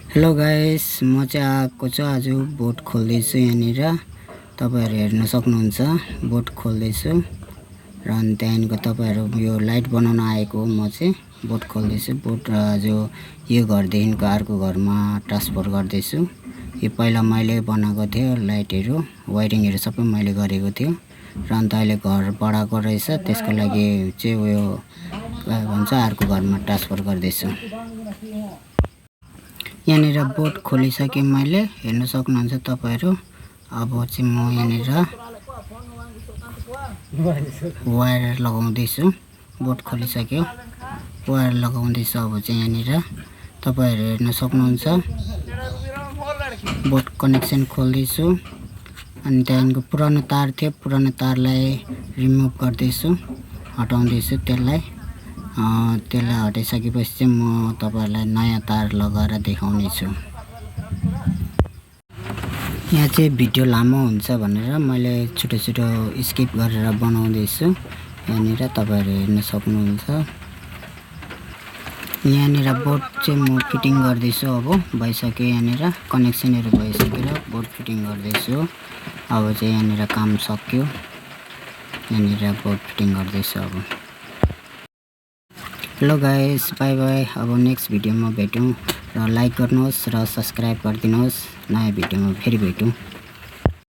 Hello guys, म चाहिँ आएको छु आज बोट खोल्दैछु। यहाँनिर तपाईहरु हेर्न सक्नुहुन्छ, बोट खोल्दैछु र अनि त्यहाँको तपाईहरु यो लाइट बनाउन आएको म चाहिँ बोट खोल्दैछु। बोट जो यो घरदेखिको अर्को घरमा ट्रान्सफर गर्दैछु। यो पहिला मैले बनाएको थियो, लाइटहरु वायरिङहरु सबै मैले गरेको थियो र अन्त अहिले घर बढाएको रहेछ, त्यसको लागि चाहिँ यो के भन्छ अर्को घरमा ट्रान्सफर गर्दैछु। यहाँनिर बोट खोलिसके मैले, हेर्न सक्नुहुन्छ तपाईहरु। अब चाहिँ म यहाँनिर वायर लगाउँदैछु। बोट खोलिसक्यो, वायर लगाउँदैछु। अब चाहिँ यहाँनिर तपाईहरु हेर्न सक्नुहुन्छ, बोट कनेक्सन खोल्दैछु। अनि त्यहाँको पुरानो तार थियो, पुरानो तारलाई रिमुभ गर्दैछु, हटाउँदैछु त्यसलाई हटाइसकेपछि चाहिँ म तपाईहरुलाई नयाँ तार लगाएर देखाउने छु। यहाँ चाहिँ भिडियो लामो हुन्छ भनेर मैले छिटो छिटो स्किप गरेर बनाउँदैछु। यहाँनिर तपाईहरु हेर्न सक्नुहुन्छ। यहाँनिर बोट चाहिँ म फिटिङ गर्दैछु। अब भइसक्यो, यहाँनिर कनेक्सनहरु भइसकेर बोट फिटिङ गर्दैछु। अब चाहिँ यहाँनिर काम सक्यो, यहाँनिर बोट फिटिङ गर्दैछु। अब हेलो गाइस, बाइ बाइ। अब नेक्स्ट भिडियोमा भेटौँ र लाइक गर्नुहोस् र सब्स्क्राइब गरिदिनुहोस्। नयाँ भिडियोमा फेरि भेटौँ।